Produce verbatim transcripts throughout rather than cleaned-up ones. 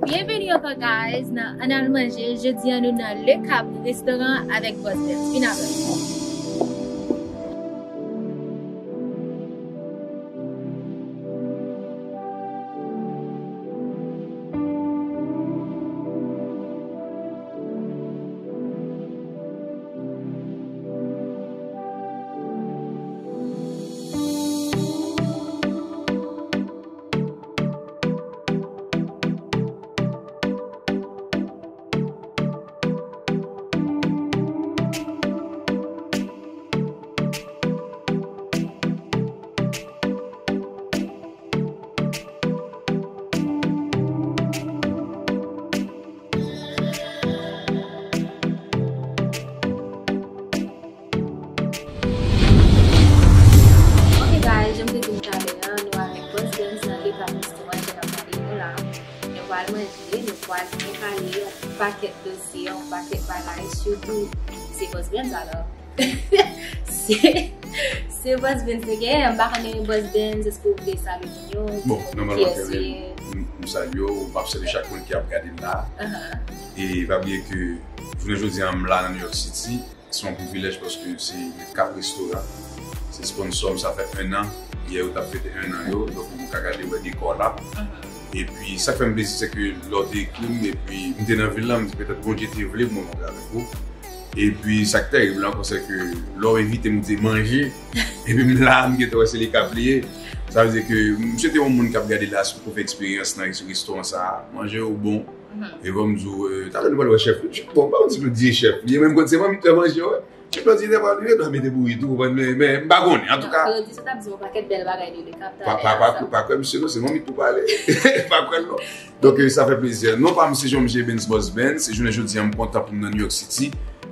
Byenveni ankò, guys, nan Ann Al Manje. Jodi a, nou nan Le Cap Restaurant avèk Boss Benz. Vin avè m. Ok, guys, jan m te di nou talè a, nou avèk Boss Benz nan Le Cap Restaurant, jan n ap gade nou la. Nou pral manje, nou pral byen pale, yon pakèt dosye, yon pakèt bagay, sitou se Boss Benz, alò. Se, se Boss Benz nou genyen, m pa konnen Boss Benz, èske w vle salye moun yo? Bon, nòmalman, kiyès ou ye? M, m salye w, m ap salye chak moun ki ap gade m la. Ahan. E pa bliye ke jounen jodi a, m la nan New York City. Se yon privilèj paske se Le Cap Restaurant. Se sponsò m, sa fè enn an. Yè yo t ap fete enn an yo, donk ou ka gade wè dekò la. Epi sa k fè m plezi, se ke lè w te ekri m, epi m te nan vil la, m di petèt Bondye te vle pou mwen rankontre avèk ou. Epi sa k terib la ankò, se ke lè w envite m, ou di manje, epi m la, m gentan wè se Le Cap li ye. Sa vle di ke m swete yon moun k ap gade la, si w fè eksperyans nan restoran sa a, manje yo bon, E bon, m di w, euh, talè nou pral wè chèf li. Bon, pa yon ti nou di chèf li, men m konn se manmi k fè manje, wè. Chèf la di, "Nèg pa li, dwa mete bouyi tou, konprann, men, men m pa konnen, antouka." Claudy, sa t ap di yon pakèt bèl bagay de Le Cap talè a. Pa, pa, pa, pa kwè misye non, se manmi k pou pale. Pa kwè l non. Donk, euh, sa fè plezi. Non pa m se Jean Michel Benz, Boss Benz, se jounen jodi a, m kontan pou m nan New York City,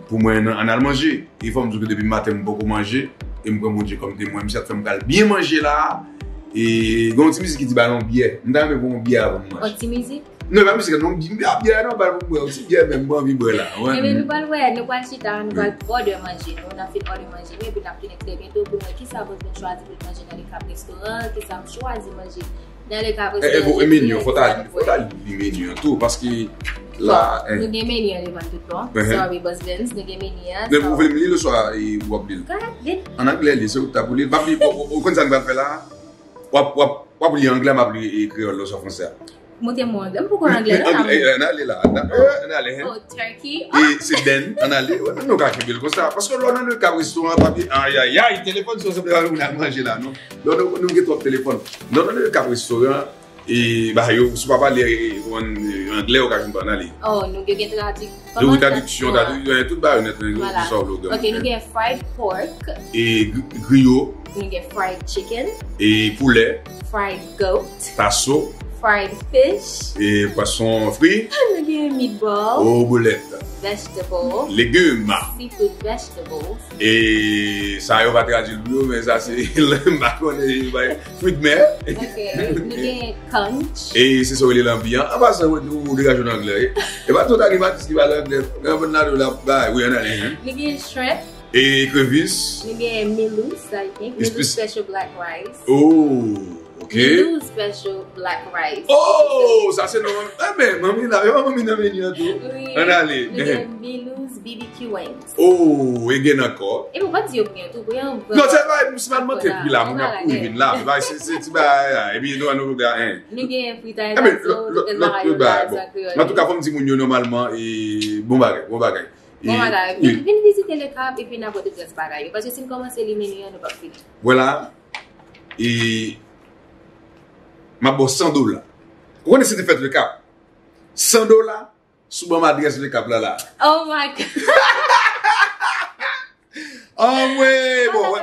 pou mwen nan, ann al manje. E fò m di w ke depi maten m poko manje, e m pran Bondye kòm temwen, misye ap fè m pral byen manje la. E gen yon ti mizik ki di ba l yon byè. M ta renmen pran yon byè avan m manje. Yon ti mizik? Non, e pa mizik, non, m di, m di, a, byè non, ba l pou m bwè, yon ti byè menm, m anvi bwè la. Ebyen, nou pral wè, nou pral chita, nou pral order manje nou, n ap fin order manje nou, epi n ap tounen trè byento pou n wè kisa Boss Benz chwazi pou l manje nan Le Cap Restaurant, kisa m chwazi manje nan Le Cap Restaurant. E, e, bon, e meni an, fò ta, fò ta li meni an tou, paske la, nou gen meni an devan tout bon. Sorry, Boss Benz, nou gen meni an. Men ou vle m li l oswa, e, w ap li l? Go ahead, li l. An anglè, li, se ou ki ta pou li l. M ap li, ou, ou, ou konn sa n pral fè la? W ap, w ap, w ap li anglè, m ap li, e, kreyòl la oswa fransè a. Montre m anglè. M poko anglè non. Anglè, ann ale la. Ann ale, hein. Oh, turkey. E se den, ann ale. Nou ka kenbe l konsa. Paske lè w nan Le Cap Restaurant, papye, ayayay, telefòn sa w sanble pa moun al manje la, non. Lè w, nou gen twòp telefòn. Lè w nan Le Cap Restaurant, e ba yo, si w pa pale, e, anglè, ou ka jwenn pa ann ale. Oh, nou gen, gen tradik. Yo, tradiksyon, tradiksyon, tout bagay nèt, men, sa w vle w gen. Ok, nou gen fried pork. E gri-, griyo. Nou gen fried chicken. E poulè. Fried goat. Taso. Fried fish. E pwason fri. Nou gen meatball. O boulèt. Vegetable. Legim. Seafood vegetables. E sa yo pa tradui l pou yo, men sa se, m pa konnen, fwi d mè. Ok, nou gen conch. E se sa w rele lanbi an. An pasan, ou, ou degaje w nan anglè, wi. E pa tout animatris ki pale anglè. Nan moun la, nou la, bay, wi, ann ale, hein. Nou gen shrimp. E krevis. Nou gen milous, I think. Milous special black rice. Oh, ok. Milous special black rice. Oh, sa se non. Enben, manmi la, e manmi nan meni an tou. Wi. Ann ale. Nou gen milous B B Q wings. Oh, e gen ankò. E pou pa di yo byen tou, pou yon... Non, se pa, se pa manke pri la, moun ap kouri vin la. Se pa, se, se ti bagay la. Epi nou, nou, nou, hein. Nou gen fritay gazo, lòt, lòt, lòt bagay, bon. Antouka, fò m di moun yo nòmalman, e, bon bagay, bon bagay. Bon bagay. Vin, vin vizite Le Cap epi n ap wè tout rès bagay yo. Paske si n kòmanse li meni an, nou p ap fini. Vwala. E m ap ba w san dola. Ou konnen si te fèt Le Cap? San dola, si w ban m adrès Le Cap la, la. Oh my God. Anmwe, bon,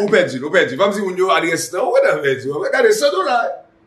ou pèdi l, ou pèdi l. Fò m di moun yo adrès lan, ou konn pèdi l. Gade, san dola.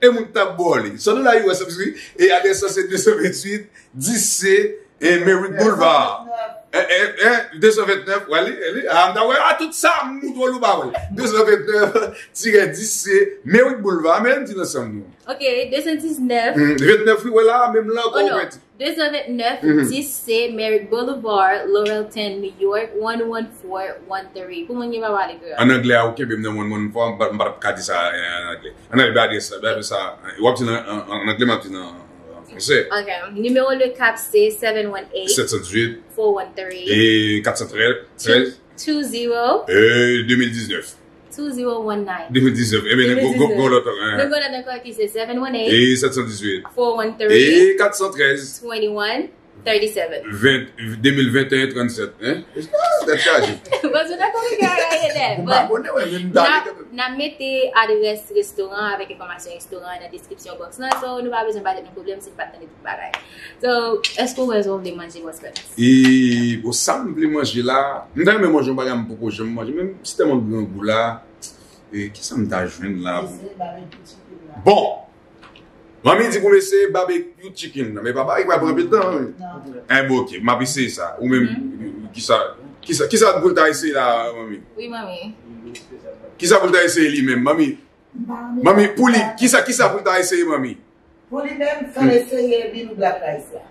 E moun k t ap ba w li. San dola U S, wi. E adrès lan se de san venntuit, dis C, e Merrick Boulevard. E, e, e, de san vennèf, wè li, e li. A, m ta wè, a, tout sa, m moutre w, ou pa wè l. De san vennèf tirè dis C, Merrick Boulevard. Men, di l ansanm non. Ok, de san diznèf. Hmm, vennèf, wi, wè la, menm la, ankò, ou pèdi. De san vennèf, dis C Merrick Boulevard, Laurelton, New York, one one four one three. Pou moun ki pa pale kreyòl. An anglè a, ou kenbe m nan one one four, m pa, m pa t ap ka di sa, eh, an anglè. An anglè, ba adrès la, ba adrès sa. W ap di nan, an, an anglè, m ap di nan, an fransè. Sè. Ok. Nimewo Le Cap se seven one eight, sept cent dix-huit, four one three, e quatre cent treize, treize, two zero, e deux mille dix-neuf. Two zero one nine. Deux mille dix-neuf. Ebyen, nou gon lòt ankò. Nou gon lòt ankò ki se seven one eight, e sept cent dix-huit, four one three, e quatre cent treize, twenty-one thirty-seven. Ven, deux mille vingt et un trannsenk, hein? Dat chaje. Bon, se nan konpike a la ye dè. Bon, n ap mete adrès restoran avèk enfòmasyon restoran nan deskripsyon box lan. So, nou pa bezwen ba tèt nou pwoblèm si n pa t tande tout bagay. So, èske w wè sa w vle manje, Boss Benz? E, bon, sa m vle manje la, m ta renmen manje yon bagay m poko janm manje, men m si tèlman grangou la. E, kisa m ta jwenn la pou. Bon! Manmi di pou m eseye barbecue chicken nan, men pa bagay ki pral pran anpil tan, wi. Non. Eh, bon, ok, m ap eseye sa. Ou menm, kisa, kisa, kisa pou l ta eseye la, manmi? Wi, manmi. Kisa pou l ta eseye li menm, manmi? Manmi, pou li, kisa, kisa pou l ta eseye, manmi? Pou li menm, fè l eseye Milou Black Rice la.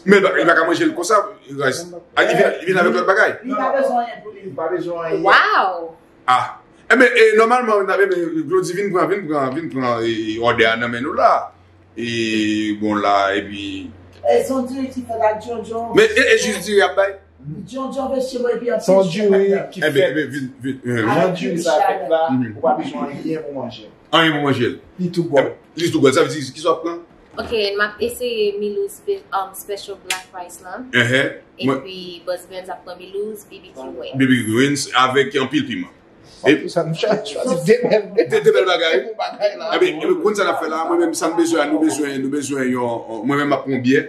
Men li pa ka manje l konsa, rice. Ah, li vin, li vin avèk lòt bagay? Li pa bezwen anyen pou li. Li pa bezwen anyen. Wow! Ah. Enben, e, nòmalman, enben, Glody vin pran, vin pran, vin pran, e, òdè a nan men nou la. E, bon, la, epi. E, se yon diri ki fèt ak djondjon. Men, e, e jis diri y ap bay? Djondjon, vegetable, epi anpil chèn ladan. Se yon diri ki fèt. Enben, enben, vin, vin, e. Jan diri sa fèt la, ou pa bezwen anyen pou manje. Anyen pou manje l. Li tou gòl. Li tou gòl. Sa vle di, kisa w ap pran? Ok, m ap eseye Milouz spe-, um, Special Black Rice lan. Epi Boss Benz ap pran Milouz B B Q Wings. B B Q Wings avèk anpil piman. Sa nou chwazi de bèl, de, de bèl bagay. Bon bagay la. Ebyen, ebyen, konn sa n ap fè la, mwen menm sa m bezwen, nou bezwen, nou bezwen yon, yon, mwen menm m ap pran yon byè.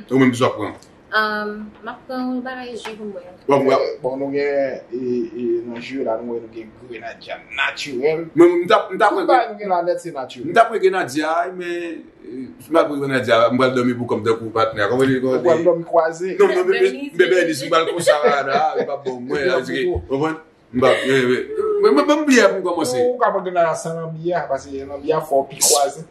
Ou menm kisa w ap pran? Um, m ap pran yon bagay ji pou m bwè. Bon, bon, nou gen, e, e, nan ji la, nou wè nou gen grenadya natirèl. Mwen, m t ap, m t ap pran, tout bagay nou gen la nèt, se natirèl. M t ap pran grenadya, men, e, si m pa pran grenadya, m pral dòmi pou kò m tankou patnè. Kòman li, kòman li? Ou pral dòmi kwaze. Non, non, men, men, men, men, si m pral konsa, la, la, li p ap bon, mwen, la, ou konprann? M pa, men, men, men, ban m byè pou m kòmanse. Ou ka pran grenadya san lanbi a, paske lanbi a fò pi kwaze.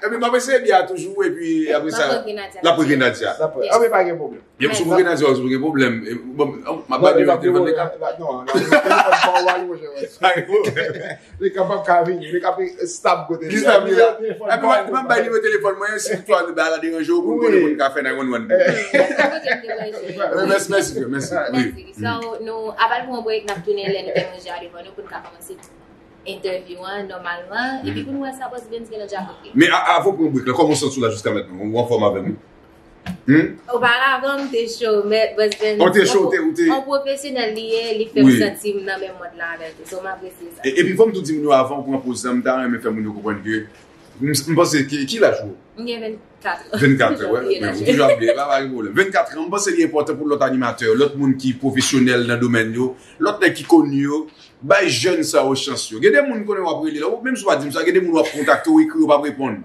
Epi m ap eseye byè a toujou, epi apre sa, l ap pran grenadya. Anben, pa gen pwoblèm. Epi si w pran grenadya, ou pa gen pwoblèm. E, bon, m ap ba nimewo telefòn li ka. Non, non, telefòn pa w ale, monchè. Pa gen pwoblèm. Li ka p ap ka vini, li ka pe stop kote li. Li stop, li la. Epi m ap, m ap bay nimewo telefòn mwen, si toutoutfwa bagay la deranje w, pou n konnen pou n ka fè nine one one pou ou. Mèsi, mèsi, mèsi. Mèsi. So, nou, apre pou yon break, n ap tounen lè nou te manje a devan nou pou n ka kòmanse entèvyou an nòmalman. Epi pou nou wè sa Boss Benz gen nan djakout li. Men a, avan pou yon break la, kòman w santi w la jiska mentnan? Ou anfòm avè nou? Oparavan, m te cho, men Boss Benz, ou te cho, ou te, ou te, yon pwofesyonèl li ye, li fè m santi m nan menm mond la avè l tou. So, m apresye sa. E, epi fò m tou di moun yo avan w pran poz la, m ta renmen fè moun yo konprann ke m, m panse ki, ki laj ou? M gen vennkat an. Vennkat an, wè. Men ou toujou ap bliye, pa, pa gen pwoblèm. Vennkat an, m panse li enpòtan pou lòt animatè, lòt moun ki pwofesyonèl nan domèn yo, lòt nèg ki koni yo, bay jèn sa yo chans yo. Gen de moun konnen w ap rele la, ou menm si w pa di m sa, gen de moun w ap kontakte, w ekri, yo p ap reponn.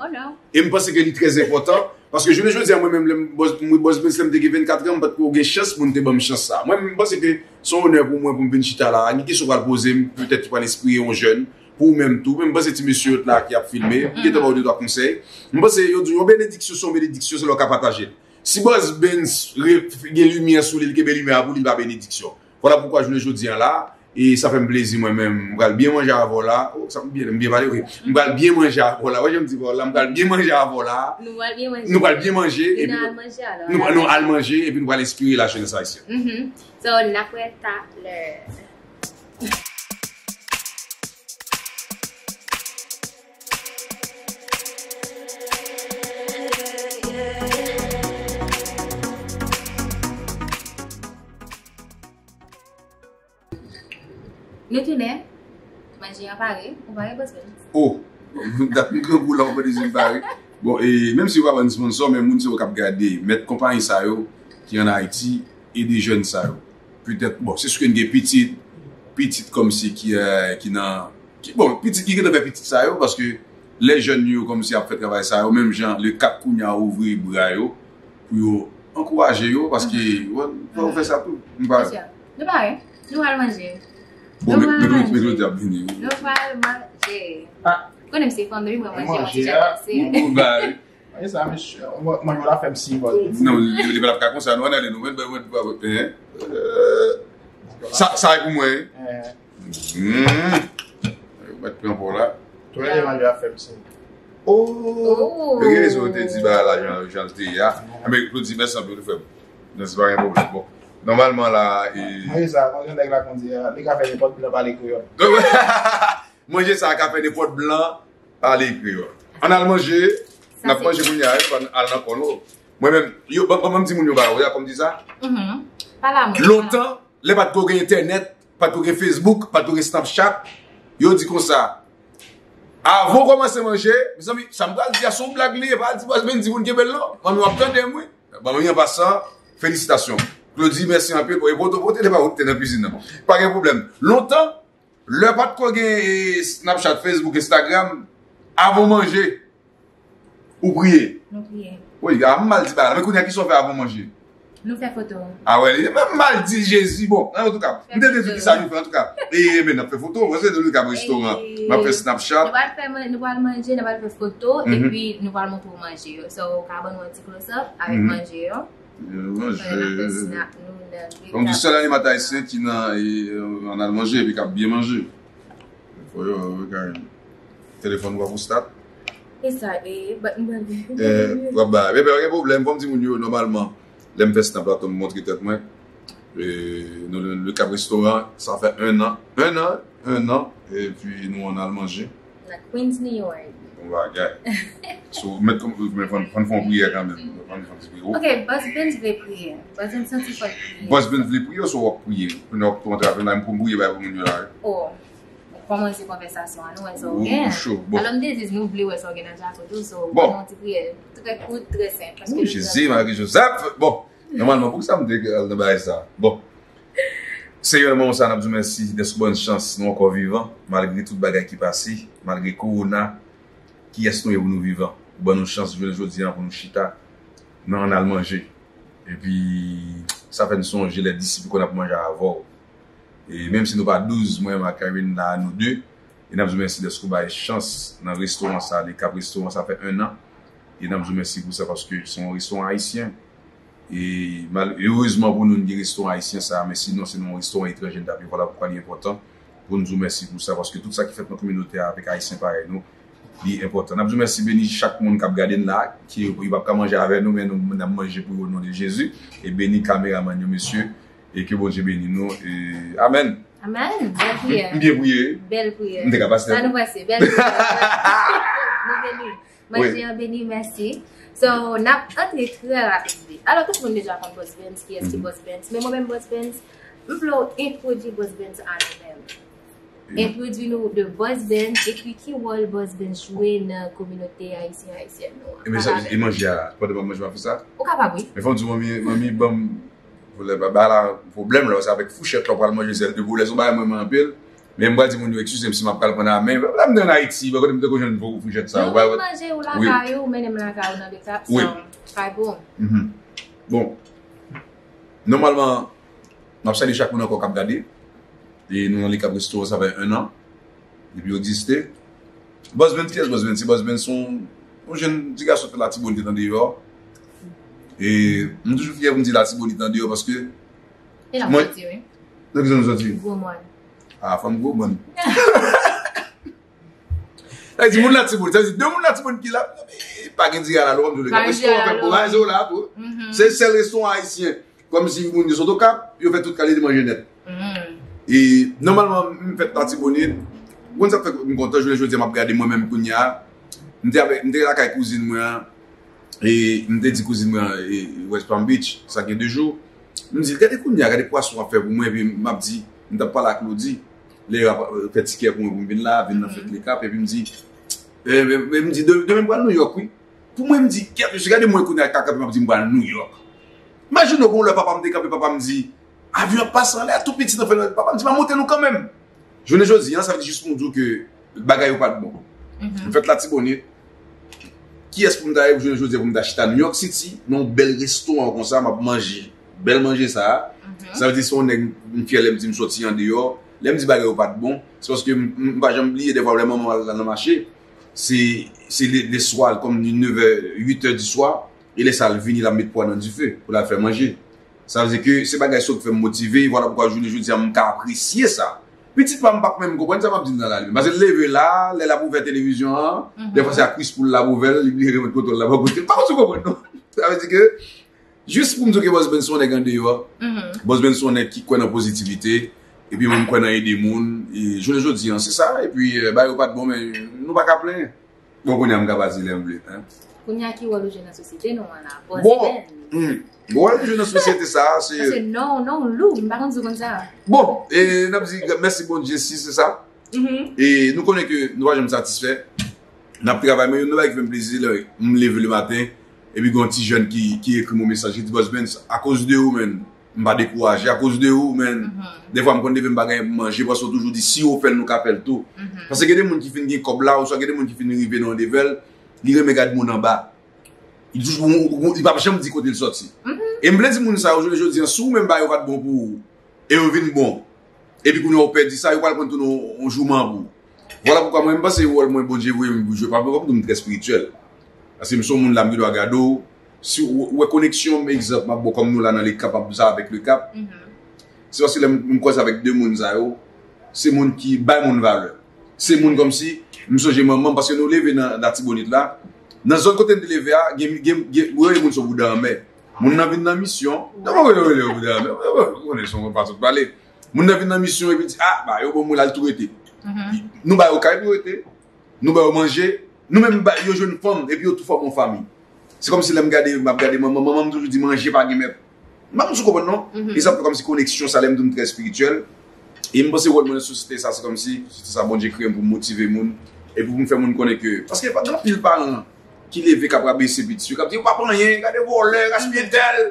E m panse ke li trè enpòtan, paske jounen jodi a, mwen menm, lè m, Boss, mwen, Boss Benz, lè m te gen vennkat an, m pa t ko gen chans pou n te ban m chans sa. Mwen, m panse ke se yon onè pou mwen pou m vin chita la. Gen kesyon w pral poze m, petèt ki pral enspire yon jèn. Pou ou menm tou, men m panse ti mesye yo t la ki ap filme, m gentan ba w de twa konsèy. M panse yo di yon benediksyon se yon benediksyon, se lè w ka pataje l. Si Boss Benz re-, gen limyè sou li, li kenbe limyè a pou li, li pa benediksyon. Vwala poukwa jounen jodi a la, e sa fè m plezi mwen menm, m pral byen manje avè w la. Oh, sa m byen, m byen pale, wi. M pral byen manje avè w la. Wè jan m di pa w la, m pral byen manje avè w la. Nou pral byen manje. Nou pral byen manje, epi nou, nou al manje, epi nou pral enspire lajenès ayisyèn. So, n ap wè talè. Nou tounen. Manje a pare. Ou pare, Boss Benz? Oh, dat m grangou la, ou pa di m pare. Bon, e menm si yo pa ban n sponsò, men moun se yo k ap gade. Mèt konpayi sa yo ki ann Ayiti, ede jèn sa yo. Petèt, bon, se si ke n gen pitit, pitit kòmsi ki, eh, ki nan, ki, bon, pitit ki gentan fè pitit sa yo, paske lè jèn yo kòmsi ap fè travay sa yo, menm jan Le Cap kounye a ouvri bra yo pou yo ankouraje yo, paske, wè, fò yo fè sa tou. M pa. Nou pare? Nou al manje. Bon, nou al manje. Mèt Glody ap vini, wi. Nou al manje. Ah. Konnen m se fanm, depi mwen manje, mwen ti jan danse. Manje a. Bon, bon, ba, wi. E sa, mesye, mwen, mwen, yo la fè m siy, bò. Non, li, li pa t ap ka konsa, non, ann ale, non, mwen, mwen, mwen, mwen, eh. Sa, sa e pou mwen, eh. Eh. Hmm. Yo mèt pran pò la. Tou lè de manje a fè m siy. Oh. Yo gen rezon yo te di bagay la jan, jan l te ye a. Enben, Claudy, mèsi anpil, frè m. Mèsi, pa gen pwoblèm. Bon, nòmalman la, e Manje sa, manje nèg la kondi a, li ka fè nenpòt blan pale kreyòl. Manje sa ka fè nenpòt blan pale kreyòl. Ann al manje, n ap manje kounye a, wi, pa al nan kò nou. Mwen menm, yo, ban, ban, ban m di moun yo bagay, wi, a kòm di sa. Lontan, lè pa t ko gen entènèt, pa t ko gen Facebook, pa t ko gen Snapchat, yo di konsa, avan w kòmanse manje, mezanmi, sa m pral di a se yon blag li ye, pa di bòs Bendy pou n kenbe l non. Manmi w ap tande m wi. Manmi an pasan, felisitasyon. Claudy, mèsi anpil. E poto, poto, te pa wout te nan kwizin nan. Pa gen pwoblèm. Lontan, lè pa t ko gen e, Snapchat, Facebook, Instagram, avan w manje, ou priye. Nou priye. Wi, a m mal di bagay la. Men kounye a, kisa w fè avan w manje? Nou fè foto. A wè, li menm mal di Jezi. Bon, antouka, m te di kisa nou fè, antouka. E, men n ap fè foto, mwen se nou kab restoran. N ap fè Snapchat. Nou pral fè man-, nou pral manje, nou pral fè foto, epi nou pral montre w manje yo. So, ou ka ban nou yon ti close up avèk manje yo. Manje. Fè n ap fè snap nou nan. Donk, di sèl animatè ayisyen ki nan, e, ann al manje, epi k ap byen manje. Fò yo, yo, Karin. Telefòn w ap pou stat. E sa, e, bat m tande. W ap ba. Ebyen, pa gen pwoblèm, fò m di moun yo, nòmalman, lè m fè snap la, tou m montre tèt mwen. E, nou, le, le Cap Restaurant, sa fè un an. Un an, un an, epi nou ann al manje. Nan Queens, New York. Bon bagay. So, mèt kòm, men fò n, fò n fè yon priyè kanmenm. Fò n fè yon ti priyè. Ok, Boss Benz vle priye. Boss Benz santi fò l priye. Boss Benz vle priye, so w ap priye. Kounye a w ap tou antre avè m la, m pou m priye bay pou moun yo la, wi. Oh. Kòmanse konvèsasyon an, nou wè sa w gen. Ou cho, bon. Alò, m te di, nou vle wè sa w gen nan djakout ou, so, bon, yon ti priyè trè kout, trè senp, paske nou Jezi, Mari Jozèf. Bon, nòmalman, poukisa m te al nan bagay sa? Bon. Seyè, nan moman sa, n ap di w mèsi dèske w ban n chans, nou ankò vivan, malgre tout bagay ki pase, malgre kowona, kiyès nou ye pou nou vivan? Ou ban nou chans, jounen jodi a, pou nou chita, nou ann al manje. Epi, sa fè n sonje lè disip yo konn ap manje avè w. E menm si nou pa douz, mwen menm ak Irene la, nou de. E n ap di w mèsi dèske w bay chans nan restoran sa, Le Cap Restaurant, sa fè un an. E n ap di w mèsi pou sa, paske se yon restoran ayisyen. E mal-, erezman pou nou, n gen restoran ayisyen sa, men sinon, se nan yon restoran etranje n t ap ye. Vwala poukwa li enpòtan pou n di w mèsi pou sa, paske tout sa ki fèt nan kominote a avèk Ayisyen parèy nou, li enpòtan. N ap di w mèsi, beni chak moun k ap gade n la, ki yo p ap ka manje avè nou, men nou, n ap manje pou yo, o non de Jezi. E beni kameramann yo, mesye, e ke Bondye beni nou. E, amèn. Amèn. Bèl priyè. M byen priye. Bèl priyè. M te ka pase. Sa nou pase. Bèl priyè. Nou beni. Manje an beni, mèsi. So, n ap antre trè rapid. Alò, tout moun deja konn Boss Benz, kiyès ki Boss Benz. Men mwen menm Boss Benz, m vle w entwodui Boss Benz a nou menm. Entwodui nou de Boss Benz, epi ki wòl Boss Benz jwe nan kominote ayisyen, ayisyèn nou an. Ebyen, sa, e manje a, pandan m ap manje, m ap fè sa? Ou kapab, wi. Men fò m di w, manmi, manmi ban m Volè baba la, pwoblèm la, se avèk fouchèt la, w pral manje zèl de poulè, se yon bagay mwen renmen anpil. Men m pral di moun yo, eskize m si m ap pral pran nan men. Lè m te ann Ayiti, pa kote m te ko jwenn fou-, fouchèt sa. Non, ou manje ou lakay ou, mennen m lakay ou nan Le Cap, sa, sa e bon. Bon, nòmalman, m ap salye chak moun ankò k ap gade. E nou nan Le Cap Restaurant, sa fè un an. Depi yo egziste. Boss Benz, kiyès Boss Benz? Se Boss Benz, se yon, yon jèn ti gason ki fèt Latibonit andeyò. E m toujou fyè pou m di Latibonit andeyò paske. E la mwen soti, wi. Nan ki zòn ou soti? Gwo Mòn. A, fanm Gwo Mòn. Sa vle di moun Latibonit, sa vle di de moun Latibonit ki la, pa gen diri a la, lè w ap jwe Le Cap Restaurant fè bouraze w la tou. Se sèl restoran ayisyen. Kòmsi moun yo sot Okap, yo fè tout kalite manje nèt. E nòmalman, m fèt Latibonit. Ou konn sa k fè m kontan, jounen jodi a, m ap gade mwen menm kounye a. M te avèk, m te lakay kouzin mwen an. E m te di kouzin mwen an, e, West Palm Beach, sa gen de jou. M di, gade kounye a, gade pwason w ap fè pou mwen. Epi m ap di, m t ap pale ak Claudy. Lè yo ap, e, fè tikè pou mwen pou m vin la, vin nan fèt Le Cap. Epi m di, e, e, e m di, de-, demen m pral Nouyòk, wi. Pou mwen, m di, kèt, mesye, gade mwen kounye a k ap kanpe, m ap di m pral Nouyòk. Imajine w, gon lè papa m te kanpe, papa m di, avyon ap pase anlè, tou pitit an fè, papa m di, m a monte nou kanmenm. Jounen jodi a, sa vle di jis pou m di w ke bagay yo pa t bon. M fèt Latibonit. Kiyès pou m ta ye jounen jodi a pou m ta chita New York City, nan yon bèl restoran konsa, m ap manje bèl manje sa a? Sa vle di se yon nèg m fyè lè m di m soti andeyò. Lè m di bagay yo pa t bon, se paske m, m, m pa janm bliye dèfwa lè manman m al nan mache, se, se le, le swa, kòm li nevè, uitè di swa, e lè sa a l vini, l ap met pwa nan dife pou l al fè manje. Sa vle di ke se bagay sa yo k fè m motive, vwala poukwa jounen jodi a m ka apresye sa. Pitit pa m p ap menm konprann sa m ap di l nan la li menm. Paske l leve la, lè l ap ouvè televizyon an, dèfwa se ak Chris Paul l ap ouvè l, li bliye remèt kontwòl la bò kote l. M pa konn si w konprann non. Sa vle di ke jis pou m di w ke Boss Ben se yon nèg andeyò, Boss Ben se yon nèg ki kwè nan pozitivite, epi mwen m kwè nan ede moun, e jounen jodi an se sa, epi eh, bagay yo pa t bon, men nou pa ka plenyen. Bon, kounye a m ka pati lè m vle. Hein? Kounye a ki wòl ou jwe nan sosyete nou an la? Boss Ben. Hmm. Bon, wòl m jwe nan sosyete sa a, se. Paske non, non, lou, m pa konn si w konn sa. Bon, e n ap di mèsi Bondye si se sa. E nou konnen ke nou pa janm satisfè. N ap travay, men youn nan bagay ki fè m plezi lè m leve le maten, epi gen yon ti jèn ki, ki ekri m yon mesaj, ki di Boss Ben, akoz de ou, menn, m pa dekouraje, akoz de ou, menn. Defwa m konn leve m pa genyen pou manje, paske w toujou di si ou fè l, nou ka fè l tou. Paske gen de moun ki fin gen kòb la, oswa gen de moun ki fin rive nan yon level, li renmen gade moun anba. Li toujou, li p ap janm di kote l sòti. E m vle di moun sa yo, jounen jodi an, si ou menm bagay yo pa t bon pou ou, e yo vin bon. Epi kounye a ou pèdi sa, yo pral pran tounen yon jouman pou ou. Vwala poukwa mwen, m panse wòl mwen Bondye voye m pou jwe, pa pou m trè espirityèl. Paske m se yon moun la, m gen dwa gade w. Si w wè koneksyon m, egzanp, m ap ba w kòm nou la nan Lekap, m ap di sa avèk Lekap. Se paske lè m, m koze avèk de moun sa yo, se moun ki bay moun valè. Se moun kòmsi, m sonje manman m, paske nou leve nan Latibonit la. Nan zòn kote n te leve a, gen, gen, gen, ou rele moun sou bouda anmè. Moun nan vin nan misyon. Nan mwen rele, rele bouda anmè. Ou konnen se yon fason de pale. Moun nan vin nan misyon epi di, ah, ba, yo ban mwen la, l tou rete. Nou ba yo kay pou yo rete. Nou ba yo manje. Nou menm, ba, yo jwenn fanm, epi yo tou fòme yon fanmi. Se kòmsi lè m gade, m ap gade manman, manman m toujou di manje pa gen mèt. M pa konn si w konprann non. E sa fè kòmsi koneksyon sa lè m di w m trè espirityèl. E m panse wòl mwen nan sosyete sa, se kòmsi, se sa Bondye kreye m pou m motive moun. E pou m fè moun konnen ke, paske pa gen anpil paran ki leve k ap rabese pitit yo, k ap di, yo p ap anyen, gade vòlè, gaspiyè tèl.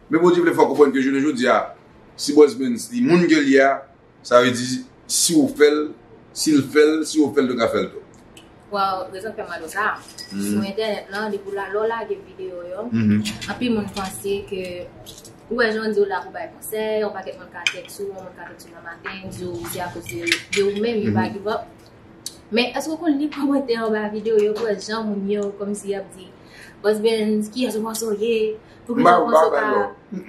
Men Bondye vle fè w konprann ke jounen jodi a, si Boss Ben li moun ke l ye a, sa vle di, si w fè l, si l fè l, si w fè l, nou ka fè l tou. Waw, rezon k fè m mande w sa. Sou entènèt lan, depi w la, lè w lage videyo yo, anpil moun panse ke ou wè jan w di w la pou bay konsèy, yon pakèt moun ka tèks ou, yon moun ka tèks ou nan maten, di w se akoz de, de ou menm, yo pa give up. Men èske w konn li kòmantè anba videyo yo, pou wè jan moun yo kòmsi y ap di, Boss Ben, kiyès ou panse w ye? Poukisa w panse w ka,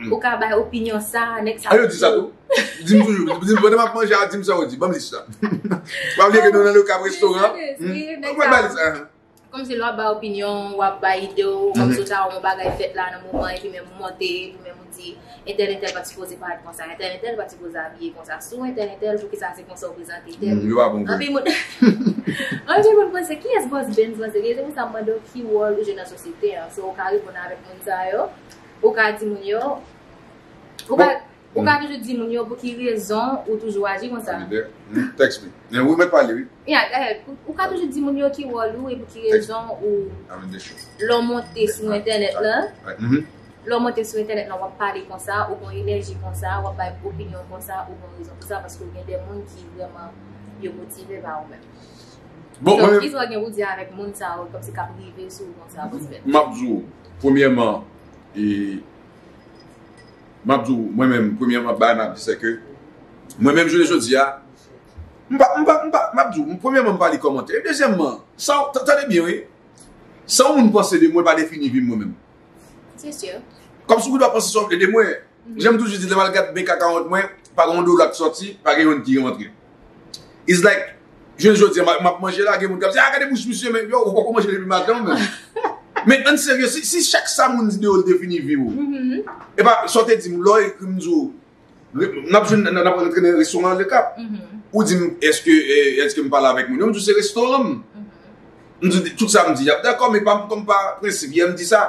ou ka bay opinyon sa, nèg sa. A yo di sa tou. Di m toujou, di m pandan m ap manje a, di m sa yo di, ban m lis la. W ap lye ke nou nan Le Cap restoran. Mwen ba lis la. Kòmsi lè w ap bay opinyon, w ap bay ide w, kòmsi w ta wè yon bagay fèt la nan moman, epi menm ou monte, epi menm ou di, entèl, entèl pa t sipoze parèt konsa, entèl, entèl pa t sipoze abiye konsa, si w entèl, entèl, poukisa se konsa w prezante tèl? Yo pa bon vre. Anpil moun, anpil moun panse, kiyès Boss Ben panse li ye? Se pou sa m mande w ki wòl ou jwe nan sosyete an. So, ou ka reponn avèk moun sa yo, ou ka di moun yo, ou ka, ou ka toujou di moun yo pou ki rezon ou toujou aji konsa. Tèks mi. Wi, mèt pale, wi. Ya, go ahead. Ou, ou ka toujou di moun yo ki wòl ou e pou ki rezon ou, lè w monte sou entènèt lan, lè w monte sou entènèt lan, w ap pale konsa, ou gon enèji konsa, w ap bay opinyon konsa, ou gon rezon pou sa, paske w gen de moun ki vrèman yo motive pa ou menm. Bon, donk, kisa w gen pou di avèk moun sa yo, kòmsi k ap rive sou ou konsa, Boss Ben? M ap di w, premyèman, e, m ap di w, mwen menm, premyèman, bagay m ap di, se ke, mwen menm, jounen jodi a, m pa, m pa, m pa, m ap di w, premyèman, m pa li kòmantè. E dezyèmman, sa, t-, tande byen, wi. Sa yon moun panse de mwen pa defini vi m mwen menm. Se si. Kòmsi ou dwe panse sa w vle de mwen. Jan m toujou di, lè m al gad bank account mwen, pa gen yon dola k sòti, pa gen youn ki rantre. It's like, jounen jodi a, m ap, m ap manje la, gen moun k ap di, ah, gade bouch misye, men yo, ou poko manje depi maten, ou menm. Men ann serye, si, si chak sa moun di de ou, l defini vi w. E pa, sa w te di m, lè w ekri m di w, n ap jwenn, n ap rantre nan restoran Le Cap. Ou di m, èske, eh, èske m pale avèk moun yo? M di w se restoran m. M di, tout sa m di, y ap dakò, men pa, kòm pa prensip, yè m di sa.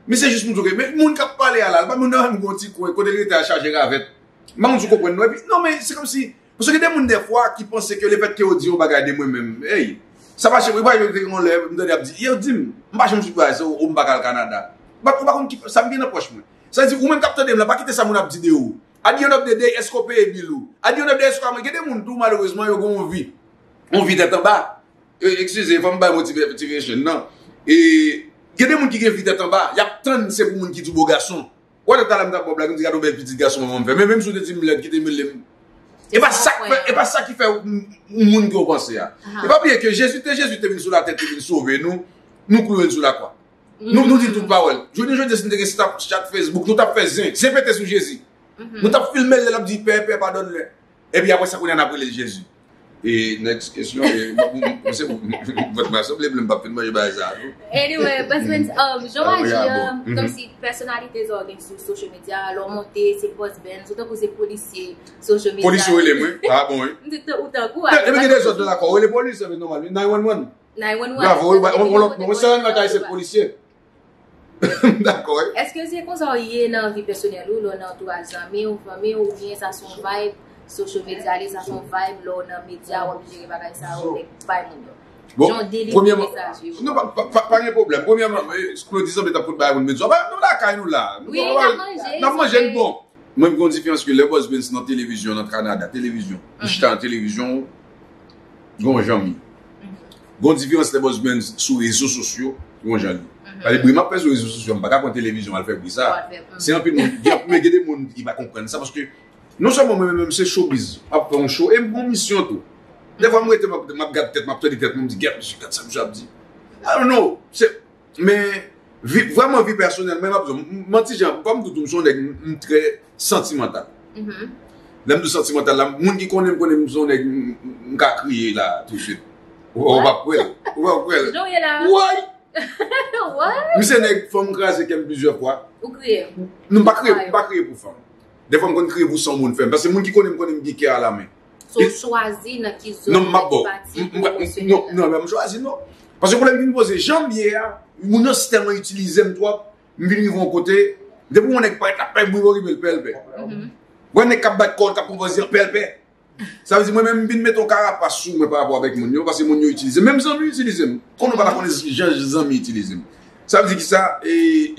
Men se jis pou m di w ke, men moun k ap pale a la, l pa moun nan yon ti kwen, kote l rete a chaje ravèt. M pa konn si w konprann non, epi, non, men se kòmsi, paske gen de moun dèfwa ki panse ke lefètke yo di yon bagay de mwen menm, ey, sa mache, wi, pa yo te gen yon lè, m tande y ap di, yo di m, m pa janm sou bagay sa, ou m pa ka al Kanada. But ou pa konn ki, sa m gen nan pòch mwen. Sa vle di, ou menm k ap tande m la, pa kite sa moun ap di de ou. At the end of the day, èske w peye bil ou? At the end of the day, èske w ka manje? Gen de moun tou, malerezman, yo gen yon vi. Yon vi tèt anba. E, eskize, fò m bay motive-, motivation nan. E, gen de moun ki gen vi tèt anba, y ap tann se pou moun ki di w bo gason. Ou wè talè m t ap ba w blag, m di gade yon bèl pitit gason manman m fè. Men menm si w te di m lèd, kite m rele m. E pa sa k fè, e pa sa ki fè yon moun ke w panse a. E pa bliye ke Jezi te, Jezi te vin sou latè, te vin sove nou. Nou klouwe l sou lakwa. Nou, nou di tout pawòl. Jodi, jodi, si n te gen Snapchat, Facebook, nou t ap fè zen. Zen pete sou Jezi. Nou t ap filme l lè l ap di, Pè, Pè, padone lè. Epi apre sa, kounye a n ap rele l Jezi. E next kesyon, e, m, m, m, se, m, m, vant mwen sanble, m p ap fin manje bagay sa a, non. Anyway, Boss Benz, um, jan w aji an, kòmsi pèsonalite sa w gen sou social media, lè w monte, se Boss Benz, ou tankou se polisye social media. Polisye w rele mwen? Ah bon, wi. M di, ou tankou, depi gen dezòd nan lakò, w rele polis, sa vin nòmal, wi. Nine one one. Nine one one. Bravo, wi, on, on, on, on, se yon bagay, se polisye. Dakò, wi. Èske se konsa w ye nan vi pèsonèl ou, lè w nan antouraj zanmi w, fanmi w, oubyen sa se yon vibe social media li, sa se yon vibe lè w nan medya, w ap jere bagay sa yo, nèg bay moun yo? Bon, jan w delivre mesaj yo. Non, pa, pa, pa, pa gen pwoblèm. Premyèman, eh, Claudy sanble t ap fout bay moun medya. Pa, nou lakay nou la. Wi, n ap manje, n ap manje, bon. Mwen, m gen yon diferans ke lè Boss Benz nan televizyon, nan Kanada, televizyon, m chita nan televizyon, gen yon jan m ye. Gen yon diferans lè Boss Benz sou rezo sosyo, gen yon jan l ye. Pale bri m ap fè sou rezo sosyo, m pa ka pran televizyon al fè bri sa. Se anpil moun, gen, men gen de moun ki pa konprann sa, paske non sèlman mwen menm se showbiz, m ap fè yon show, e m gen yon misyon tou. Dèfwa m rete, m ap, m ap gad tèt, m ap tande tèt mwen, m di, "Gad, mesye, gad sa misye ap di." I don't know, se Men, vi, vrèman, vi pèsonèl mwen, m ap di w, m, m, manti jan, kòm tout, m se yon nèg, m, m trè santimantal. Lè m di w santimantal la, moun ki konnen m, konnen m se yon nèg, m, m, m ka kriye la, tousuit. Ou, ou p ap kwè l. Ou p ap kwè l. Jan w ye la. Woy! Woy! M se nèg, fanm kraze kè m plizyè fwa. Ou kriye? Non, m pa kriye, m pa kriye pou fanm. Dèfwa m konn kriye pou san moun fè m. Paske moun ki konnen m, konnen m gen kè a la men. So, w chwazi nan ki zòn, nan ki pati emosyonèl la? Non, non, m chwazi non. Paske pwoblèm ki vin poze, jan m ye a, moun yo tèlman itilize m twòp, m vin rive yon kote, depi yon nèg parèt la, pè bri orib, l pè, l pè. Wè nèg k ap bat kò l, k ap konpoze an pè, l pè. Sa vle di mwen menm, m vin mete yon karapas sou mwen pa rapò avèk moun yo, paske moun yo itilize m. Menm zanmi yo itilize m. Konnen w pa ta konnen jan zanmi itilize m. Sa vle di kisa? E,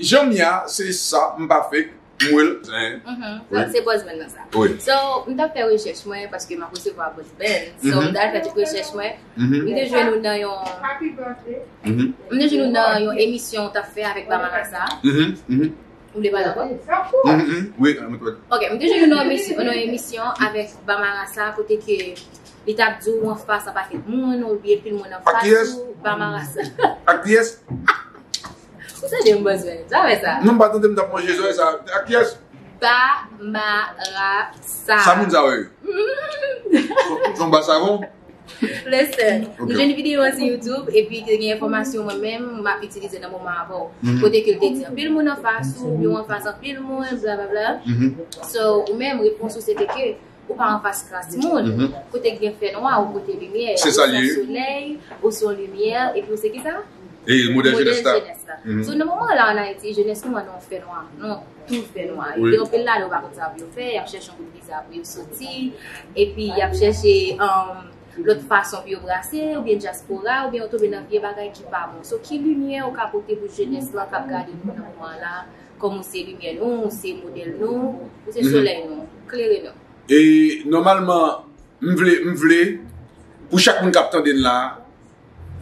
jan m ye a, se sa, m pa fake. Mwen, se Boss Benz nan sa. So, m t ap fè rechèch mwen, paske m ap resevwa Boss Benz. So, m t al fè tout rechèch mwen. M te jwenn ou nan yon, m te jwenn ou nan yon emisyon w t ap fè avèk Bamarasa. Ou vle pale ankò? Ok, m te jwenn ou nan yon emisyon, nan yon emisyon avèk Bamarasa, kote ke li t ap di w anfas an pakèt moun, ou byen pil moun anfas ou, Bamarasa. Ak kiyès? Ou tande m, Boss Benz? Sa fè sa. Non, m pa tande, m t ap manje zòrèy sa. Ak kiyès? Bamarasa. Sa moun sa yo ye? Se yon ba savon? Listen, m jwenn videyo an sou YouTube, epi te gen enfòmasyon mwen menm, m ap itilize nan moman avè w. Kote ke l te di, anpil moun anfas ou, yo anfas anpil moun, blablabla. So, ou menm, repons ou se te ke, ou pa anfas kras moun. Kote k gen fènwa, ou pote limyè. Ou se yon solèy, ou se yon limyè, epi ou se kisa? E modèl jenès la. So, nan moman la, ann Ayiti, jenès nou an, nou fènwa. Nou tou fènwa. Gen anpil la, yo pa konn sa pou yo fè, y ap chèche yon bout viza pou yo soti. Epi, y ap chèche, um, lòt fason pou yo brase, oubyen dyaspora, oubyen yo tonbe nan vye bagay ki pa bon. So, ki limyè ou ka pote pou jenès lan k ap gade nou nan moman la, kòm ou se limyè nou, ou se modèl nou, ou se solèy nou, klere nou? E nòmalman, m vle, m vle, pou chak moun k ap tande n la,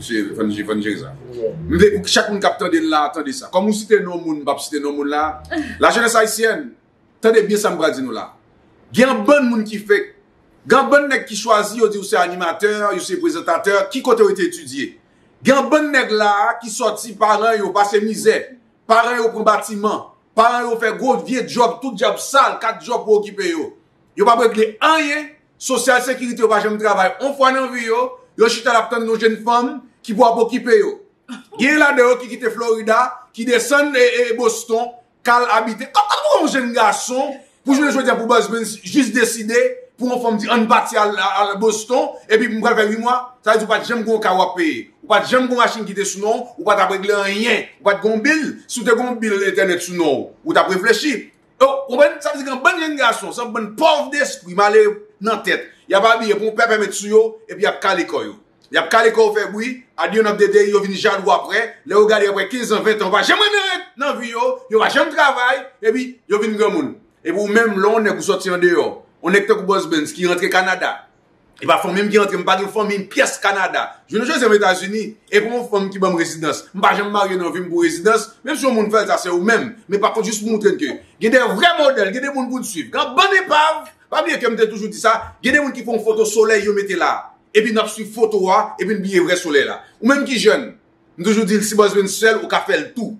se, fò n, fò n jere sa. M vle pou chak moun k ap tande n la, tande sa. Kòm ou site non moun, m p ap site non moun la. Lajenès ayisyèn, tande byen sa m pral di nou la. Gen yon bann moun ki fake. Gen yon bann nèg ki chwazi, yo di yo se animatè, yo se prezantatè, ki kote yo te etidye? Gen yon bann nèg la ki sòti, paran yo pase mizè, paran yo pran batiman, paran yo fè gwo vye djòb, tout djòb sal, kat djòb pou okipe yo. Yo p ap regle anyen, sosyal sekirite yo pa janm travay on fwa nan vi yo, yo chita l ap tann yon jenn fanm ki pou ap okipe yo. Gen ladan yo ki kite Florida, ki desann e, e Boston, k al abite. Kòman pou yon jenn gason, pou jounen jodi a, pou Boss Benz jis deside, pou yon fanm di, "Ann pati al, al Boston, epi m pral fè uit mwa," sa vle di ou pa t janm gen yon kay w ap peye. Ou pa t janm gen yon machin ki te sou non w, ou pa t ap regle anyen. Ou pa t gen yon bil, si w te gen yon bil entènèt sou non w, ou t ap reflechi. Ou konprann? Sa vle di gen yon bann jenn gason, se yon bann pòv despri, malere nan tèt. Y ap abiye, pran yon pèpè met sou yo, epi y ap kale kò yo. Y ap kale kò yo fè bri, at the end of the day, yo vin jalou apre. Lè yo gade apre kenz an, ven tan, yo pa janm renmen ret nan vi yo, yo pa janm travay, epi yo vin granmoun. Epi ou menm, lè yon nèg ou sòti andeyò, yon nèg tankou Boss Benz ki rantre Kanada, e pa fanmi m ki rantre, m pa gen fanmi m pyès Kanada. Jounen jodi a m Etazini, e pou yon fanm ki ban m rezidans. M pa janm marye nan vi m pou rezidans, menm si yon moun fè l, sa se ou menm. Men pa kont, jis pou montre n ke gen de vrè modèl, gen de moun pou n swiv. Gen yon bann epav, pa bliye ke m te toujou di sa, gen de moun ki fè yon foto solèy yo mete la. Epi n ap swiv foto a, epi n bliye vrè solèy la. Ou menm ki jèn, m toujou di l, si Boss Benz fè l, ou ka fè l tou.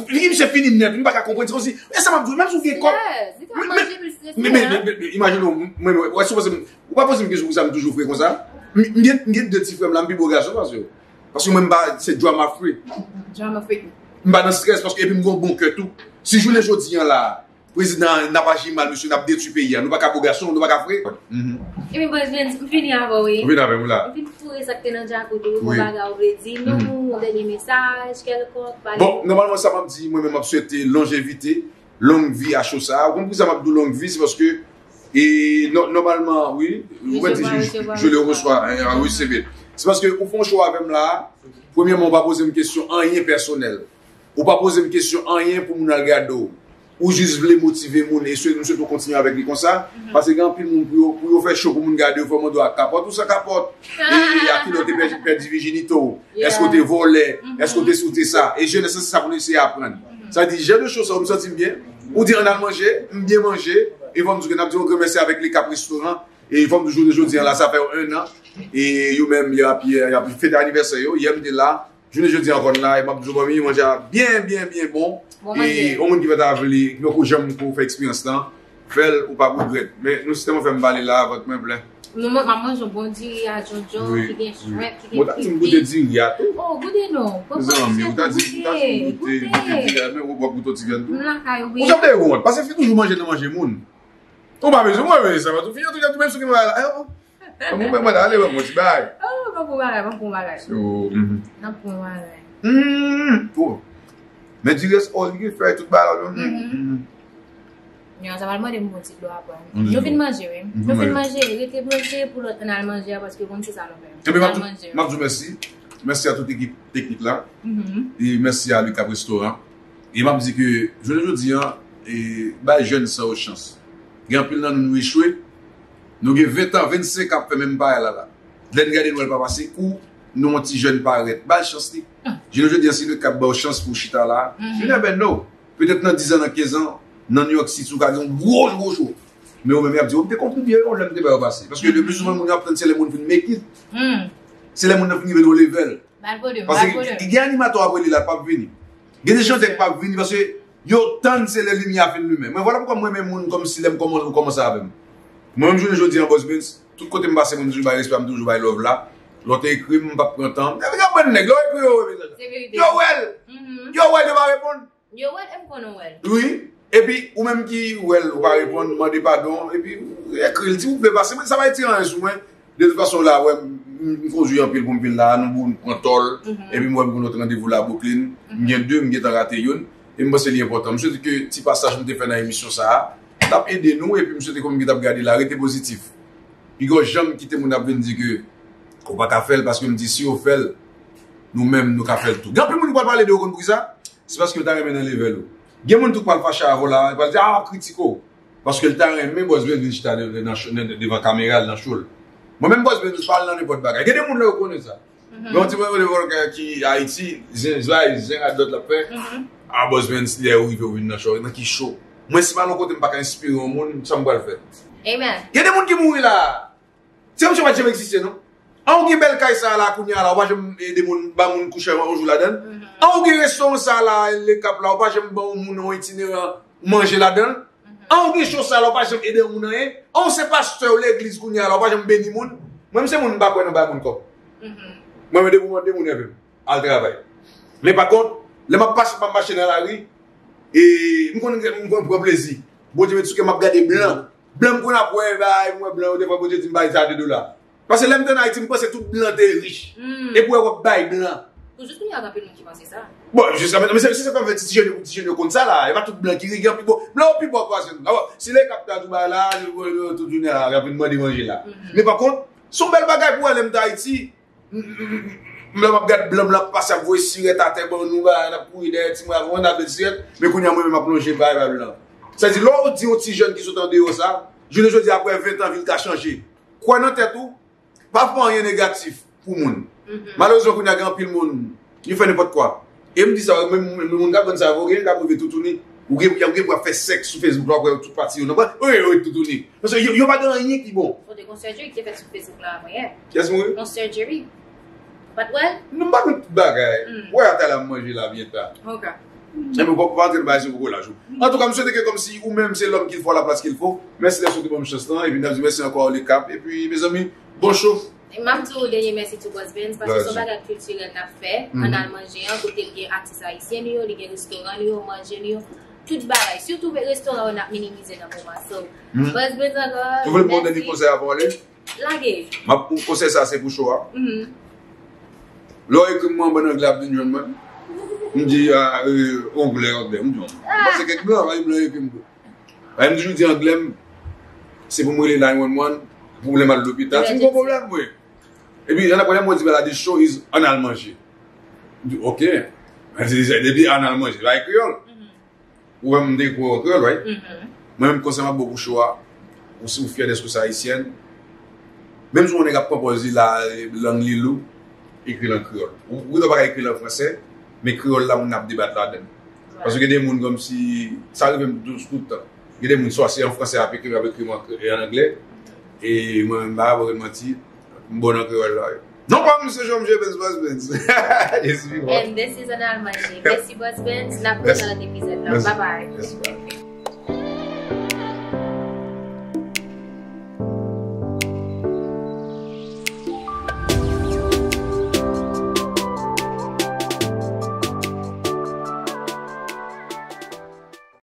Li misye fini nèt, m pa ka konprann. Se kòmsi, e sa m ap di w, menm si w gen kòb. Strès, li ka manje plis strese, men, men, men, men, imajine w, mwen, mwen, wè, si w panse m, ou pa poze m kesyon pou sa m toujou fre konsa. M, m gen, m gen de ti frè m la, m pi bo gason pase yo. Paske mwen, m pa, se drama free. Drama free. M pa nan strès, paske epi m gen yon bon kè tou. Si jounen jodi an la, prezidan an, n ap aji mal, mesye, n ap detwi peyi a. Nou pa ka bo gason, nou pa ka fre. Mhm. Epi, Bòs Benz, m fini avè w, wi. Ou vin avè m la. M fin foure sa k te nan djakout ou, wi, bon bagay ou vle di nou, yon dènye mesaj, kèlkonk, pale. Bon, nòmalman, sa m ap di, mwen menm, m ap swete lonjevite, long vi a cho sa. Ou konn poukisa m ap di w long vi, se paske, e, nò-, nòmalman, wi, ou mwen di, je, je le reçois, hein, ah, oui, c'est vrai. Se paske ou fè yon cho avè m la, premyèman, ou pa poze m kesyon anyen pèsonèl. Ou pa poze m kesyon anyen pou moun al gade w. Ou jis vle motive moun e swe-, m swete w kontinye avèk li konsa. Mhm. Paske gen anpil moun pou yo, pou yo fè cho pou moun gade yo, fò mande w ak kapòt ou san kapòt. E, e a kilè w te pèdi, pèdi vijinite w? Èske w te vòlè? Mhm. Èske w te sou te sa? E jenès lan se sa pou nou eseye aprann. Mhm. Sa di, jan de cho sa yo, m santi m byen. Ou di ann al manje, m byen manje. E fò m di w ke n ap di yon gran mèsi avèk Le Cap Restaurant. E fò m di w jounen jodi an la, sa fè yo en an. E yo menm, y ap, y ap fete anivèsè yo. Yè m te la. Jounen jodi an ankò n la, e m ap di w, fanmi, manje a byen, byen, byen bon. Bon manje. E yon moun ki pa ta vle, ki poko janm ko fè eksperyans lan, fè l, ou p ap regrèt. Men nou sitèlman fè m pale la, vant mwen plen. Mwen, mwen, m ap manje yon bon diri a djondjon, wi, ki gen shrimp, ki gen pipi. Bon, ta di m goute diri a tou. Oh, goute non. Mezanmi, ou ta di, ou ta di m goute, goute diri a, men ou p ap goute yon ti vyann tou. M lakay ou, wi. Ou janm te wont, paske fi toujou manje nan manje moun. Ou pa bezwen mwen, men sa va tou fini, an tou ka, tou menm si w gen bagay la. Mwen, mwen, mwen, ale, mwen, mwen, ti bagay. Oh, mwen, bon bagay, mwen, bon bagay. Oh, mhm. Nan bon bagay. Mhm. Oh. Men di rès, oh, li gen fèy, tout bagay la, non? Mhm. Mhm. Yon, sa va mande m bon ti dlo apre. Mhm. Nou fin manje, wi. Mhm, nou fin manje, rete branche pou lòt, ann al manje a, paske konn se sa nou fè. Ann al manje. M ap di w mèsi. Mèsi a tout ekip teknik la. Mhm. E mèsi a Le Cap Restaurant. E m ap di ke, jounen jodi an, e, bay jèn sa yo chans. Gen anpil nan nou, nou echwe. Nou gen ven tan, vennsenk an ap fè menm bagay la la. Lè n gade nou wè l pa pase, ou nou yon ti jèn parèt. Ba l chans li. Jounen jodi an, si Le Cap ba w chans pou w chita la, you never know. Petèt nan diz an, nan kenz an, nan New York City, ou ka gen yon gwo, gwo show. Men ou menm, y ap di, ou te kontribye, yo, lè m te ba yo pase. Paske le pli souvan, moun yo ap tann, se lè moun fin make it. Se lè moun nan fin rive nan yon level. Paske gen animatè w ap rele la, l p ap vini. Gen de chantè k p ap vini, paske yo tann se lè limyè a fin limen. Mwen, vwala poukwa mwen renmen moun kòmsi lè m kòmanse, ou kòmanse avè m. Mwen menm jounen jodi an, Bòs Benz, tout kote m pase, mwen toujou bay respè, m toujou bay love la. Lè w te ekri m, m p ap pran tan. Epi gen anpil nèg, lè w ekri yo, yo wè l. Yo wè l, yo pa reponn. Yo wè l, e m konnen w wè l. Wi. Epi, ou menm ki wè l, ou pa reponn, mande padon, epi ou ekri l, di ou vle pase. Mwen, sa pa retire anyen sou mwen. De tout fason, la, wè, m, m kondwi anpil pou m vin la, nou, nou pran tòl, epi m wè m gen lòt randevou la, Brooklyn. M gen de, m gentan rate youn, e m panse li enpòtan. M swete ke ti pasaj m te fè nan emisyon sa a, l ap ede nou, epi m swete ke moun ki t ap gade la, rete pozitif. Piga w janm kite moun ap vin di ke Ou pa ka fè l paske m di si yo fè l, nou menm nou ka fè l tou. Gen anpil moun ki pral pale de ou, konn poukisa? Se paske l ta renmen nan level ou. Gen moun tou k pral fache avè w la, l pral di, ah, w ap kritike w. Paske l ta renmen Boss Benz vin chita de- de- nan cho- nan- devan kamera l nan show l. Mwen menm Boss Benz pa al nan nenpòt bagay. Gen de moun la yo konnen sa. Gen yon ti mwen rele vòlkè ki Ayiti, zen zay, zen radòt l ap fè. Ah, Boss Benz, lè ou rive ou vin nan show, nan ki show? Mwen si m al yon kote m pa ka enspire yon moun, sa m pral fè? Amen. Gen de moun ki mouri la. Se yon show pa t janm egziste non. An ou gen bèl kay sa la kounye a la, ou pa janm ede moun, ba moun kouche yon jou ladan l. An ou gen restoran sa la, Le Cap la, ou pa janm ba yon moun yon itineran manje ladan l. An ou gen show sa la, ou pa janm ede yon moun anyen. An ou se pastè yon legliz kounye a la, ou pa janm beni moun. Mwen m se moun m pa kwè nan bay moun kòb. Mwen menm depi w mande moun enpe m al travay. Men pa kont, lè m ap pase, m ap mache nan lari, e m konn, m konn pran plezi. Bondye met sou kè m ap gade blan. Blan m konn ap wè, bay, m wè blan yo, defwa Bondye di m bay sa de dola. Paske lè m te nan Ayiti, m panse tout blan te rich. Epi w wè w ap bay blan. Pou jis kounye a, gen anpil moun ki panse sa. Bon, jiska mentnan, men se se sa k fè ti jèn yo, ti jèn yo konn sa la. E pa tout blan ki rich, gen anpil bon. Blan yo pi pòv pase nou. Dabò, si Le Cap ta tou bay la, tout jounen a, y ap vin mande manje la. Men pa kont, se yon bèl bagay pou wè lè m te Ayiti, m, m, m, lè m ap gad blan, blan ap pase, ap voye sirèt atè ban nou, bay, n ap kouri dèyè timoun avè yon nabèl sirèt, men kounye a mwen menm m ap lonje bay, bay blan. Sa di, lè w di yon ti jèn ki sot andeyò sa, jounen jodi a, apre ven tan, vi l ka chanje. Kwè nan tèt ou, pa fè anyen negatif pou moun. Malerezman, kounye a gen anpil moun, yo fè nenpòt kwa. E m di sa, menm menm moun k ap vann sa yo, gen k ap rive toutouni. Ou gen, ou gen pou ap fè sèks sou Facebook la, w ap wè tout pati yo nan bra. Wi, wi, toutouni. Paske yo, yo pa gen anyen ki bon. Bon, te gen yon surgery ki te fèt sou Facebook la avan yè. Kiyès mouri? Yon surgery. Ou pa t wè l? Non, m pa konn tout bagay. Wè atè la m manje la byen ta. Ok. Enben, w pa antre nan bagay sou kolaj ou. Antouka, m swete ke kòmsi ou menm se l'homme qu'il faut à la place qu'il faut. Mèsi dèske w te ban m chans lan. Epi n ap di mèsi ankò Le Cap. Epi, mezanmi, bon show. E m ap di w dènye mèsi tou Boss Benz, paske se yon bagay kiltirèl n ap fè, ann al manje an, kote l gen atis ayisyen nou yo, li gen restoran nou yo, manje nou yo, tout bagay. Sitou restoran yo n ap minimize nan moman. So, Boss Benz ankò, mèsi. Ou vle m ba w dènye konsèy avan w ale? Lage. M ap, konsèy sa se pou show a. Lè w ekri m mwen anba nan anglè ap vin jwenn mwen. M di, ah, euh, anglè, anglè. M di, m panse kèk blan, blan ekri m tou. Mwen m toujou di anglè m, se pou m rele nine one one, pou lè m al lopital. Si m gen pwoblèm, wi. Epi, ann apre lè mwen di, bala, the show is ann al manje. M di, ok. Mwen di, depi ann al manje, bay kreyòl. Ou wè m te ekri w an kreyòl, right? Mwen menm konsèy m ap ba w pou show a, ou si ou fyè dèske w se ayisyèn, menm si yon nèg ap pran pòz li la, lang li lou, ekri l an kreyòl. Ou, ou pa ka ekri l an fransè, men kreyòl la moun ap debat ladan l. Paske gen de moun kòmsi, sa rive m tou- tout tan. Gen de moun swa se an fransè y ap ekri, y ap ekri m an kre- an anglè. E mwen menm m pa ba w manti, m bon nan kreyòl la wi. Non pa m se Jean Michel Benz Boss Benz. Jezi bon. And this is Ann al manje. Mèsi Boss Benz. N ap wè nan lòt epizòd la. Bye bye.